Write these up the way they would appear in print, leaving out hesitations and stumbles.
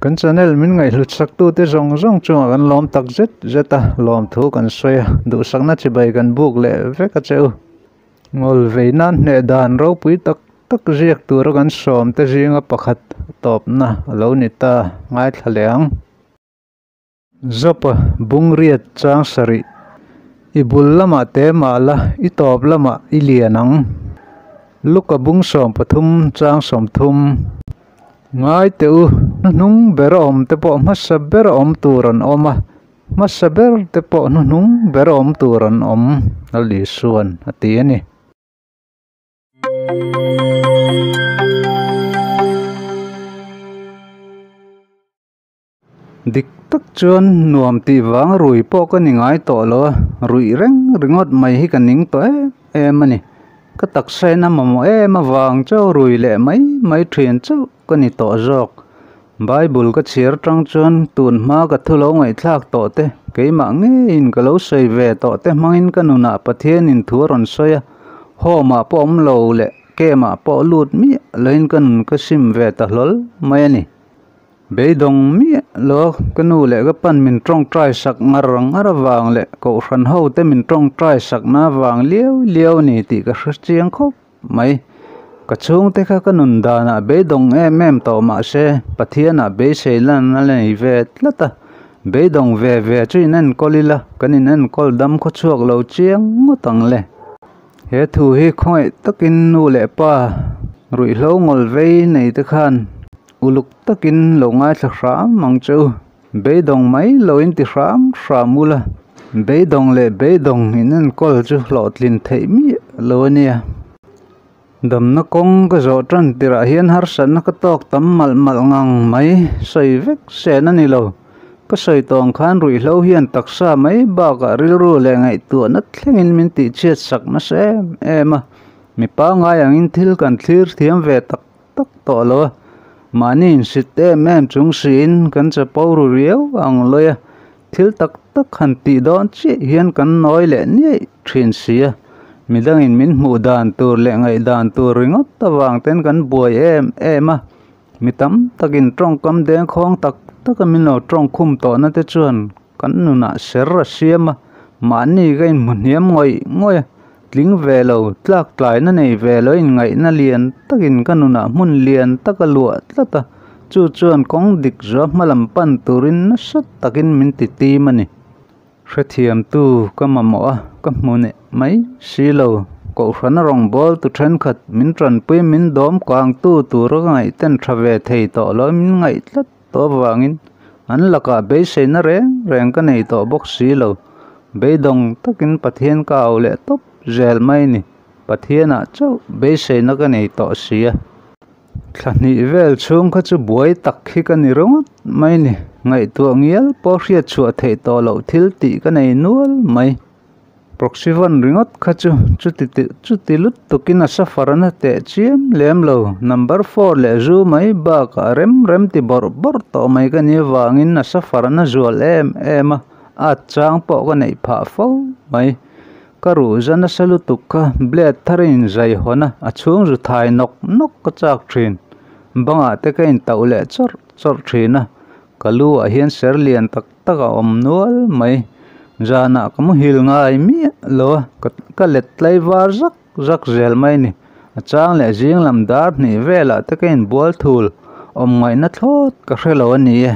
Kan channel min ngaihhlut sak tute zawng zawng chungah kan lawm tak zet zet a, lawmthu kan sawi a, duhsakna chibai kan buk leh vek a che u. Ngawl vei nan hneh dan ropui tak tak ziak tura kan sawm te zinga pakhat tawpna a lo ni ta ngaithla leh ang. Zawpa bungriat chang sarih i bul lamah te mah la i tawp lamah i lian ang. Luka bung 13 chang 30. Ngai teh u, hnuhnung ber a awm te pawh hmasa ber a awm tur an awm a, hmasa ber te pawh hnuhnung ber a awm tur an awm, Lal Isua'n a ti a ni. Dik tak chuan nuam tih vang rui pawh ka ni ngai tawh lo a, ruih reng ringawt mai hi ka ning tawh em em a ni. Ka taksain a mamawh em avang chauh rui leh mai mai thian chauh ka ni tawh zawk. Bible ka chhiar atang chuan tun hma ka thu lo ngaihthlak tawh te, keimah ngeiin ka lo sawi ve tawh te hmangin ka nunah Pathianin thu a rawn sawi a, home ah pawh awm lo leh camp ah pawh lut miah loin ka nun ka sim ve ta hlawl mai a ni. Beidawng miah lo ka nu leh ka pan min tawngtai sak ngar ngar avang leh kohhran ho te min tawngtai sakna avang liau liau a ni tih ka hre chiang khawp mai. Ka chhungte kha ka nun danah beidawng em em tawh mah se Pathianah beisei lan a nei ve tlat a, beidawng ve ve chu in enkawl ila kan in enkawl dam khaw chhuak lo chiang ngawt ang le. He thu hi khawngaih takin nu leh pa ruihhlo ngawl vei nei te khan Uluk takin lo ngaithla hram ang che u. Beidawng mai lo in ti hram hram ula. Beidawng leh beidawng in enkawl chu hlawhtlin theih miah lo a nia. Damna kawng ka zawh tan tirah hian harsatna ka tawk tam malh malh ngang mai sawi vek sen a ni lo. Ka sawi tawng khan ruihhlo hian taksa mai bakah rilru leh ngaihtuahna thlengin min tihchhiat sak nasa em em a. Mi pangngai angin thil kan thlir thiam ve tak tak tawh lo a, mahni insit em em chung siin kan chapo ru riau ang lawi a, thil tak tak han tih dawn chiah hian kan nawi leh niaih thin si a, midangin min hmuh dan tur leh ngaihdan tur ringawt avang ten kan buai em em a, mi tam takin tawngkam dengkhawng tak taka min lo tawngkhum tawhna te chuan kan nunah ser a siam a, mahni ka inhmu hniam ngawih ngawih a. Tling ve lo, tlak tlaina nei ve lo inngaihna lian takin ka nunah hmun lian tak a luah tlat a, chu chuan kawng dik zuah hmalam pan turin nasa takin min ti tim a ni. Hrethiamtu ka mamawh a, ka hmu neh mai si lo. Kohhrana rawngbawltu thenkhat min tanpui min dawm kangtu tura ka ngaihten tha ve thei tawh lo min ngaih tlat tawh avangin an lakah beiseina reng reng ka nei tawh bawk si lo. Beidawng takin Pathian ka au leh tawp zel mai ni. Pathianah chauh beiseina ka nei tawh si a. Thla hnih vel chhung kha chu buai tak hi ka ni ringawt mai ni. Ngaihtuah ngial pawh hriat chhuah theih tawh loh thil tih ka nei nual mai. Proxyvan ringawt kha chu chuti chuti lutukin a safarana teh chiam lem lo. Number four leh zu mai bakah rem rem ti bawrh bawrh tawh mai ka ni avangin a safarana zual em em a. A chang pawh ka neih phah fo mai. Ka ruh za nasa lutuk kha blade thar in zai hawn a, a chhung zu thai nawk nawk ka chak thin. Bangah te ka intauh leh chawrh chawrh thin a, ka lu ah hian ser lian tak tak a awm nual mai. Zanah ka muhil ngai miah lo a, ka let tlai var zak zak zel mai ni. A chang leh zing lam dar hnih velah te ka inbual thul awm ngaihna thlawt ka hre lo a ni e.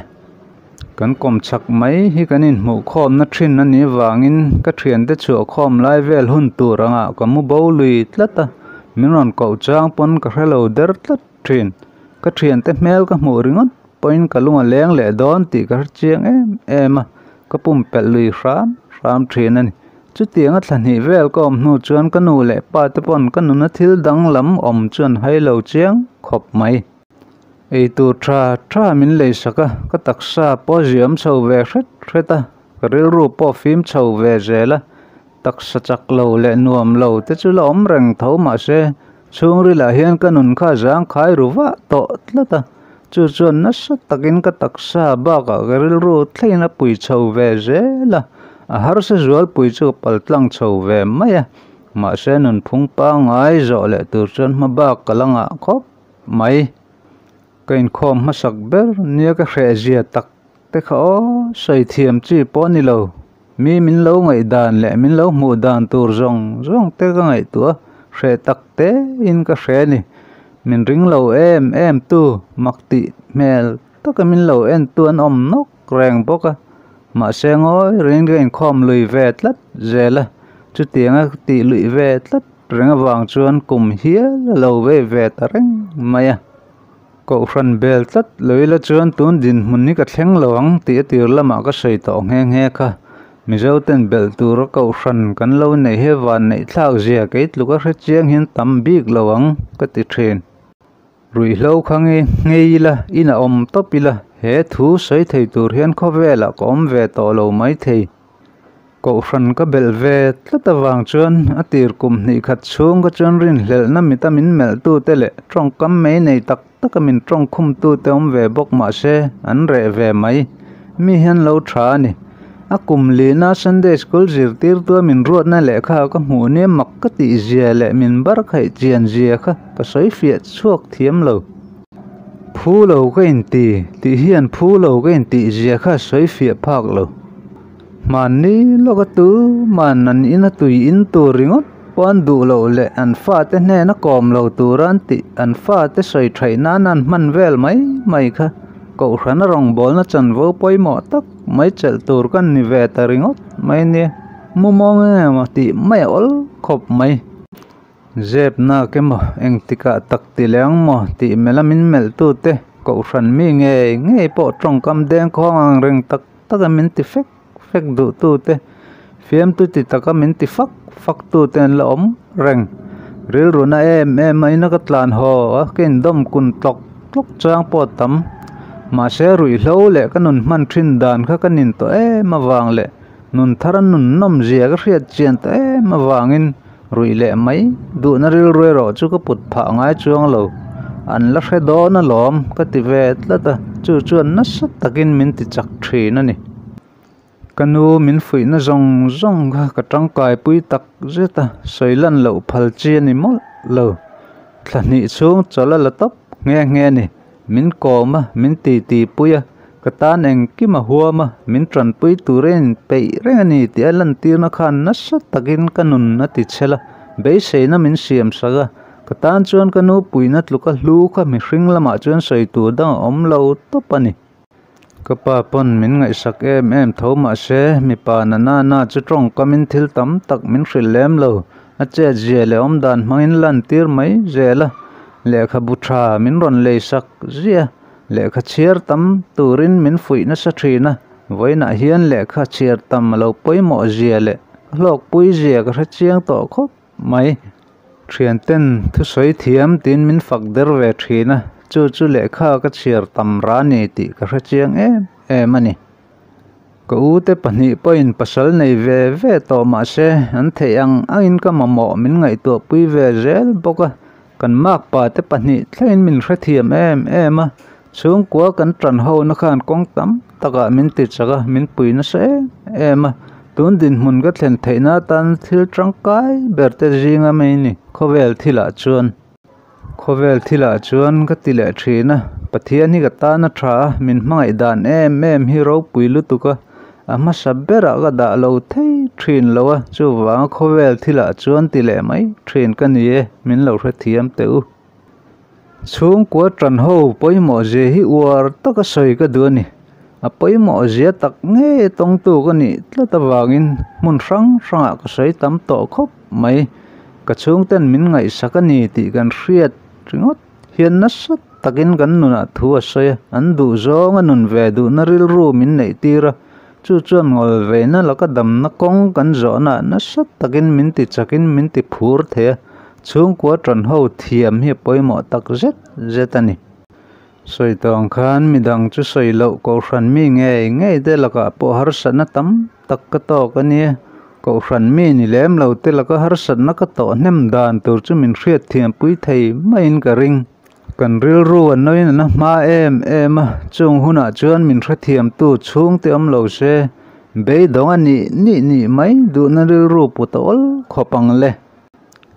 Kan kawm chak mai hi kan inhmuh khawmna thin a nih vangin ka thiante chhuah khawm lai vel hun tur angah ka mu bo lui tlat a, min rawn koh chang pawn ka hre lo der tlat thin. Ka thiante hmel ka hmuh ringawt pawhin ka lung a leng leh dawn tih ka hre chiang em em a, ka pumpelh lui hram hram thin a ni. Chutianga thla hnih vel ka awm hnu chuan ka nu leh pa te pawn ka nuna thil danglam awm chu an hai lo chiang khawp mai. Eitur tha tha min lei sak a, ka taksa pawh ziam chho ve hret hret a, ka rilru pawh fim chho ve zel a, taksa chak lo leh nuam lo te chu la awm reng tho mahse chhungrilah hian ka nun kha zangkhai ru vah tawh tlat a, chu chuan nasa takin ka taksa bakah ka rilru thlengin a pui chho ve zel a, a harsa zualpui chu ka pal tlang chho ve mai a, mahse nunphung pangngai zawh leh tur chuan hma bak ka la ngah khawp mai. Ka inkhawm hmasak ber nia ka hrehzia tak te kha aw sawi thiam chi pawh a ni lo. Mi min lo ngaihdan leh min lo hmuh dan tur zawng zawng te ka ngaihtuah a, hreh tak te in ka hre a ni. Min ring lo em em tu mak tih hmel taka min lo en tu an awm nawk reng bawk a, mahse ngawi reng ka inkhawm lui ve tlat zel a, chutianga tih luih ve tlat reng avang chuan kum hial a lo vei ve ta reng mai a. Kohhran bel tlat lo ila chuan tun dinhmun hi ka thleng lo ang tih a tir lamah ka sawi tawh nghe nghe kha. Mizo ten belh tura kohhran kan lo neih hi van neih thlak zia kei tluk a hre chiang hian tam bik lo ang ka ti thin. Ruihhlo kha nge nghei ila in a awm tawp ila he thu sawi thei tur hian khawvelah ka awm ve tawh lo maithei. Kohhran ka belh ve tlat avang chuan a tir kum hnih khat chhung ka chuan rinhlelhna mita min melhtute leh tawngkam mai nei tak taka min tawngkhumtute awm ve bawk mah se an reh ve mai. Mi hian lo tha a ni. A kum lina Sunday School zirtirtua min ruatna lehkha ka hmuh nia mak ka tih zia leh min bar khaih chian zia kha ka sawi fiah chhuak thiam lo. Phu lo ka inti tih hian phu lo ka intih zia kha sawi fiah phak lo. Hmanni lawka tu man an ina tui in tur ringawt pawh an duh loh leh an fate hnena kawm lo tura an tih an fate sawi thaih nan an hman vel mai mai kha Kohhrana rawngbawlna chanvo pawimawh tak mai chelh tur kan ni ve ta ringawt mai nia mu mawng emaw tih mai a awl khawp mai. Zep nak emaw engtikah tak ti leh ang maw tih melh a min melh tute Kohhran mi ngei ngei pawh tawngkam dengkhawng ang reng tak tak a min ti fek fek duh tute fiamtu ti taka min ti fak fak tute an la awm reng. Rilru na em em a ina ka tlan haw a ka indawm kun tlawk tlawk chang pawh a tam. Mahse ruihhlo leh ka nun hman thin dan kha ka nin tawh em avang leh nun thar a nun nawm zia ka hriat chian ta em avangin Ruih leh mai duhna rilru erawh chu ka put phah ngai chuang lo. An la hre dawn alawm ka ti ve tlat a, chu chuan nasa takin min ti chak thin a ni. Ka nu min fuihna zawng zawng kha ka tangkaipui tak zet a, sawi lan loh phal chi a ni mawlh lo. Thla hnih chhung chawlh a la tawp nghe nghe a ni. Min kawm a, min titi pui a, ka tan engkim a huam a, min tanpui tur a inpeih reng a ni tih a lantirna khan nasa takin ka nun a ti chhel a, beiseina min siam sak a, ka tan chuan ka nu puina tluka hlu kha mihring lamah chuan sawi tur dang a awm lo tawp a ni. Ka pa pawn min ngaihsak em em tho mahse mipa na na na chu tawngkamin thil tam tak min hrilh lem lo, a chet zia leh awmdan hmangin lantir mai zel a, lehkhabu tha min rawn lei sak ziah, lehkha chhiar tam turin min fuih nasa thin a, vawiinah hian lehkha chhiar tam a lo pawimawh zia leh ka hlawkpui zia ka hre chiang tawh khawp mai. Thianten thusawi thiam tiin min fak der ve thin a, chu chu lehkha ka chhiar tam ra ni tih ka hre chiang em em a ni. Ka u te pahnih pawhin pasal nei ve ve tawh mah se an theih ang angin ka mamawh min ngaihtuah pui ve zel bawk a, kan makpa te pahnih thlengin min hrethiam em em a, chhungkua kan tan ho na khan kawng tam takah min ti chak a, min pui nasa em em a, tun dinhmun ka thlen theihna atan thil tangkai ber te zinga mai ni khawvel thilah chuan khawvel thilah chuan ka ti leh thin a, Pathian hi ka tan a tha a, min hmangaih dan em em hi ropui lutuk a, a hmasa berah ka dah lo thei thin lo a, chuvanga khawvel thilah chuan ti leh mai thin ka ni e, min lo hrethiam teh u. Chhungkua tan ho pawimawh zia hi uar taka sawi ka duh a ni. A pawimawh zia tak ngei tawngtu ka nih tlat avangin hmun hrang hrangah ka sawi tam tawh khawp mai. Ka chhungten min ngaihsak a ni tih kan hriat ringawt hian nasa takin kan nunah thu a sawi a, an duh zawnga nun ve duhna rilru min neih tir a, chu chuan ngawl veina laka damna kawng kan zawhnaah nasa takin min ti chakin min ti phur thei a. Chhungkua tan ho thiam hi a pawimawh tak zet zet a ni. Sawi tawh ang khan midang chu sawi loh Kohhran mi ngei ngei te lakah pawh harsatna tam tak ka tawk a nia. Kohhran mi ni lem lo te laka harsatna ka tawh hnem dan tur chu min hriatthiam pui thei maiin ka ring. Kan rilru a nawiin a na hma em em a, chung hunah chuan min hrethiamtu chhungte awm lo se, beidawng a nih nih nih mai duhna rilru put a awl khawp ang le.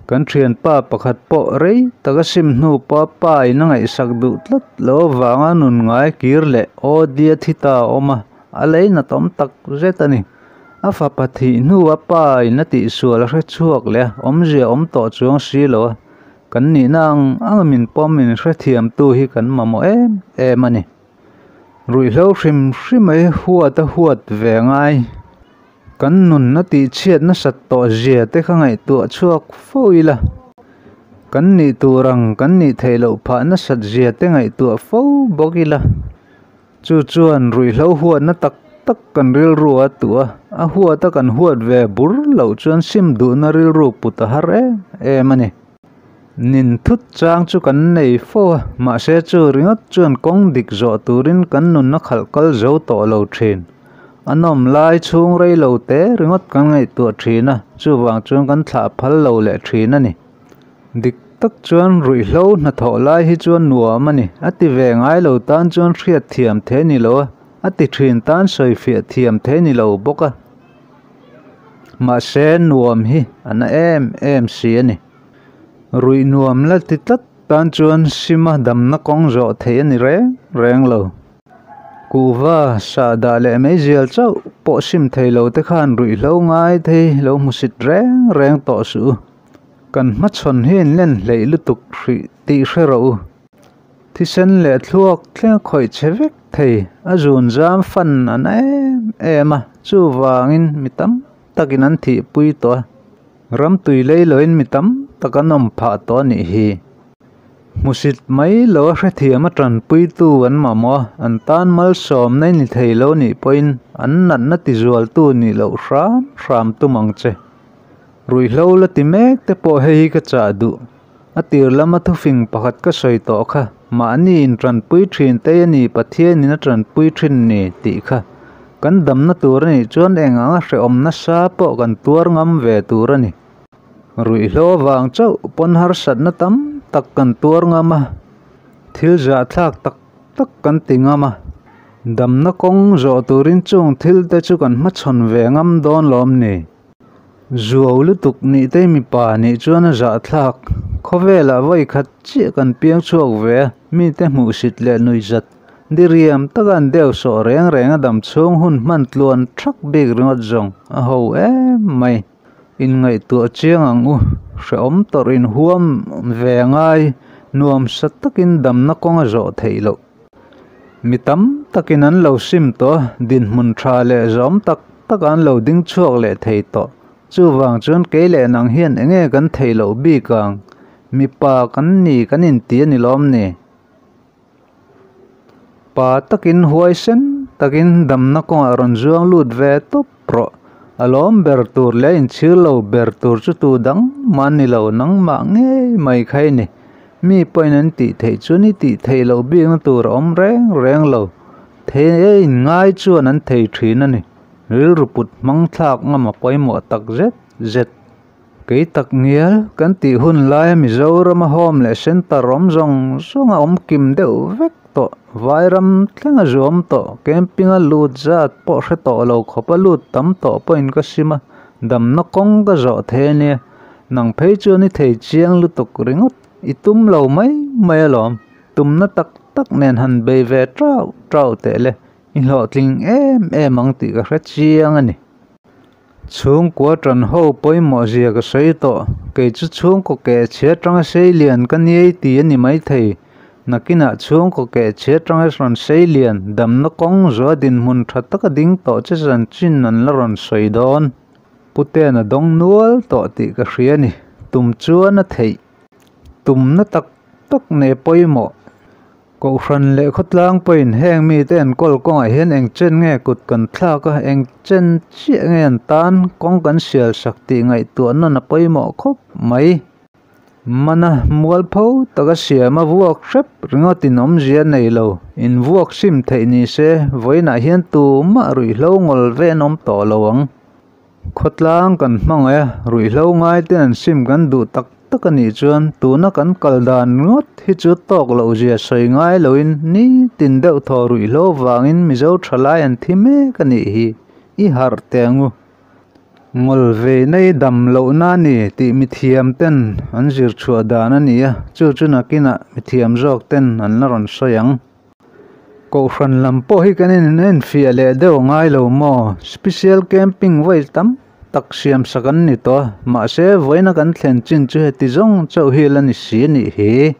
Kan thianpa pakhat pawh rei taka sim hnu pawha pa in a ngaihsak duh tlat loh avanga nun ngai kir leh aw dia thi ta a awm a, a leinat awm tak zet a ni. A fapa thih hnua pa in a tihsual a hre chhuak leh a, awmzia awm tawh chuang si lo a, kan nihna ang anga min pawm min hrethiamtu hi kan mamawh em em a ni. Ruihhlo hrim hrim mai huat a huat ve ngai. Kan nunna tihchhiat nasat tawh zia te kha ngaihtuah chhuak fo ila, kan nih tur ang kan nih theih loh phah nasat zia te ngaihtuah fo bawk ila. Chu chuan ruihhlo huatna tak tak kan rilru a tuah a, a huata kan huat ve bur loh chuan sim duhna rilru put a har em em a ni. Nin thut chang chu kan nei fo a, mahse chu ringawt chuan kawng dik zawh turin kan nunna khalh kal zo tawh lo thin. A nawm lai chhung rei lo te ringawt kan ngaihtuah thin a, chuvang chuan kan thlah phal lo leh thin a ni. Dik tak chuan ruihhlo hnathawh lai hi chuan nuam a ni, a ti ve ngai lo tan chuan hriat thiam thei ni lo a, a ti thin tan sawifiah thiam thei ni lo bawk a. Mahse nuam hi a na em em si a ni. Ruih nuam la ti tlat tan chuan sima damna kawng zawh theih a ni reng reng lo. Kuhva, sahdah leh meizial chauh pawh sim thei lo te khan ruihhlo ngai thei lo hmusit reng reng tawh suh u. Kan hmachhawn hi in len hleih lutuk hrih tih hre rawh u. Thisen leh thluak thleng khawih che vek thei a zun zam fan a na em em a, chuvangin mi tam takin an thihpui tawh a, ram tui lei loin mi tam tak an awm phah tawh a nih hi. Hmusit mai lo a hrethiam a tanpuitu an mamawh a, an tan malsawmna i ni thei lo nih pawhin an natna tizualtu nih loh hram hram tum ang che. Ruihhlo la ti mek te pawh hei hi ka chah duh. A tir lama thufing pakhat ka sawi tawh kha, mahni in tanpui thin te a ni Pathianin a tanpui thin ni tih kha. Kan damna tur a nih chuan eng anga hrehawm nasa pawh kan tuar ngam ve tur a ni. Ruihhlo avang chauh pawn harsatna tam tak kan tuar ngam a, thil zahthlak tak tak kan ti ngam a, damna kawng zawh turin chung thil te chu kan hmachhawn ve ngam dawn lawm ni. Zuau lutuk nih te mipa nih chuan a zahthlak, khawvelah vawi khat chiah kan piang chhuak ve a, mite hmuhsit leh nuihzat diriam taka an deuh sawh reng reng a dam chhung hun hman tluan thak bik ringawt zawng a ho em mai. Inngaihtuah chiang ang u, hrehawm tawrh inhuam ve ngai, nuamsa takin damna kawng a zawh theih loh. Mi tam takin an lo sim tawh a, dinhmun tha leh zawm tak tak an lo ding chhuak leh thei tawh. Chuvang chuan kei leh nang hian enge kan theih loh bik ang, mipa kan ni kan inti a ni lawm ni? Pa takin huaisen takin damna kawngah rawn zuang lut ve tawp rawh. A lawm ber tur leh a inchhir lo ber tur chu tu dang mah ni lo nangmah ngei mai kha i ni. Mi pawhin an tih theih chuan i tih theih loh bikna tur a awm reng reng lo. Thei e inngai chuan an thei thin a ni. Rilru put hmang thlak ngam a pawimawh tak zet zet. Kei tak ngial kan tih hun laia Mizorama home leh centre awm zawng zawng a awm kim deuh vek tawh, Vairam thleng a zuam tawh, camping a lut zat pawh hre tawh lo khawp a lut tam tawh pawhin ka sim a, damna kawng ka zawh thei a nia, nang phei chuan i thei chiang lutuk ringawt, i tum lo mai mai alawm, tumna tak tak nen han bei ve tau tau teh le, i hlawhtling em em ang tih ka hre chiang a ni. Chhungkua tan ho pawimawh zia ka sawi tawh. Kei chu chhungkaw keh chhia atanga sei lian ka niai ti a ni maithei. Nakinah chhungkaw keh chhia atanga rawn sei lian, damna kawng zuah dinhmun tha taka ding tawh che chanchin an la rawn sawi dawn. Puten a dawng nual tawh tih ka hria a ni. Tum chuan a theih. Tumna tak tak nei pawimawh. Kohhran leh khawtlang pawhin heng mite enkawl kawngah hian eng chen nge kut kan thlak a, eng chen chiah nge an tan kawng kan sial sak tih ngaihtuah nawn a pawimawh khawp mai. Mana mualpho taka siam a vuak hrep ringawt in awmzia nei lo, in vuak sim theih ni se vawiinah hian tumah ruihhlo ngawl ve an awm tawh lo ang. Khawtlang kan hmangaih a, ruihhlo ngai te an sim kan duh tak tak a nih chuan tuna kan kal dan ngawt hi chu tawk loh zia sawi ngai loin nitin deuh thaw ruihhlo vangin Mizo thalai an thi mek a nih hi i harh teh ang u. Ngawl ve nei dam lohna a ni tih mithiam ten an zir chhuah dan a ni a, chu chu nakinah mithiam zawk ten an la rawn sawi ang. Kohhran lam pawh hi kan in enfiah leh deuh ngai lo maw? Special camping vawi tam tak siam sak an ni tawh a, mahse vawiina kan thlen chin chu heti zawng chauh hi la ni si a nih hi.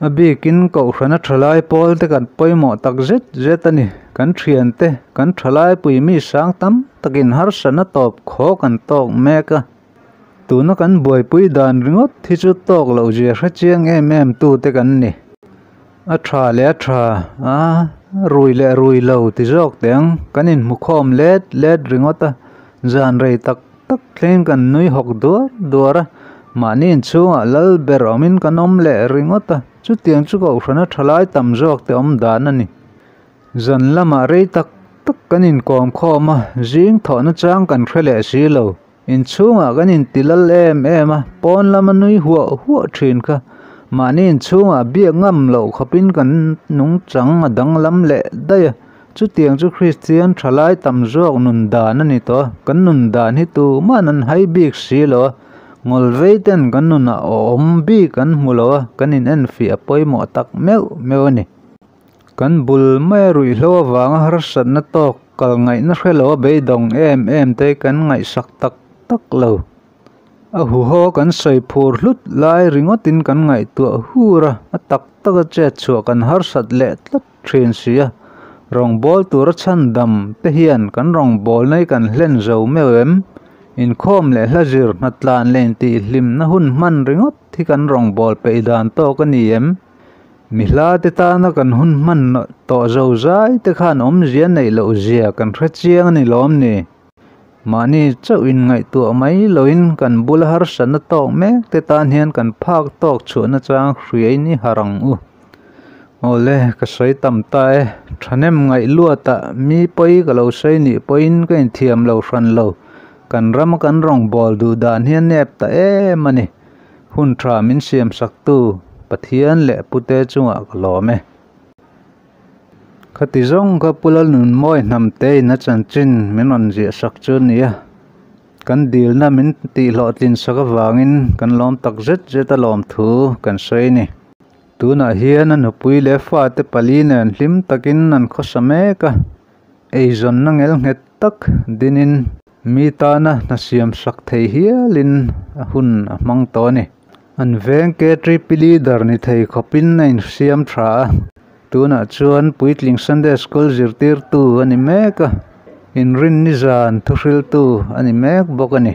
A bikin Kohhrana thalai pawl te kan pawimawh tak zet zet a ni. Kan thiante, kan thalai pui mi sang tam takin harsatna tawp khaw kan tawk mek a. Tuna kan buaipui dan ringawt hi chu tawk loh zia hre chiang em em tu te kan ni. A tha leh a tha a, rui leh rui lo ti zawk teh ang. Kan inhmukhawm let let ringawt a, zan rei tak tak thleng kan nui hawk duar duar a, mahni inchhungah lal ber awmin kan awm leh ringawt a, chutiang chu kohhrana thalai tam zawk te awm dan a ni. Zan lamah rei tak tak kan inkawm khawm a, zing thawhna chang kan hre leh si lo. Inchhungah kan inti lal em em a, pawn lama nui huah huah thin kha mahni inchhungah biak ngam loh khawpin kan nungchang a danglam leh daih a. Chutiang chu Kristian thalai tam zawk nun dan a ni tawh a, kan nun dan hi tuman an hai bik si lo a, ngawlvei ten kan nunah awm bik an hmu lo a, kan in enfiah a pawimawh tak meuh meuh a ni. Kan bul mai a ruihhlo avanga harsatna tawk kal ngaihna hre lo a beidawng em em te kan ngaihsak tak tak lo. A huho kan sawi phur hlut lai ringawtin kan ngaihtuah hur a, a tak taka chet chhuah kan harsat leh tlat thin si a. Rawngbâwl tura chhan dam te hian kan rawngbâwl nei kan hlen zo meuh em? Inkhawm leh hla zir hnatlan leh intihhlimna hun hman ringawt hi kan rawngbâwl peih dan tawk a ni em? Mi hla te tana kan hun hman tawh zo zai te khan awmzia neih loh zia kan hre chiang a ni lawm ni? Mahni chauh in ngaihtuah mai loin kan bula harsatna tawk mek te tan hian kan phak tawk chhuahna chang hriain i harh ang u. Awle, ka sawi tam ta e. Thahnem ngaih luatah mi pawi ka lo sawi nih pawhin ka inthiam lo hran lo. Kan rama kan rawngbâwl duh dan hi a nep ta em a ni. Hun tha min siamsaktu Pathian leh Pute chungah ka lawm e. Khati zawng kha Pu Lalnunmawi hnamte in a chanchin min rawn ziah sak chu a ni a, kan dilna min tih hlawhtlin sak avangin kan lawm tak zet zet a lawm thu kan sawi a ni. Tunah hian a nupui leh fate pali nen hlim takin an khawsa mek a, eizawnna ngel nghet tak dinin mi tana hna siam sak thei hialin a hun a hmang tawh a ni. An veng KTP leader ni thei khawpin a insiam tha a, tunah chuan puitling Sunday School zirtirtu a ni mek a, inrin nizan thuhriltu a ni mek bawk a ni.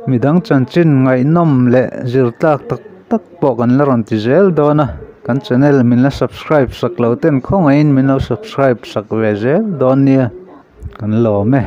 Midang chanchin ngaihnawm leh zirtlak tak tak pawh kan la rawn ti zel dawn a, kan channel min la subscribe sak lo ten khawngaihin min lo subscribe sak ve zel dawn nia, kan lawm e.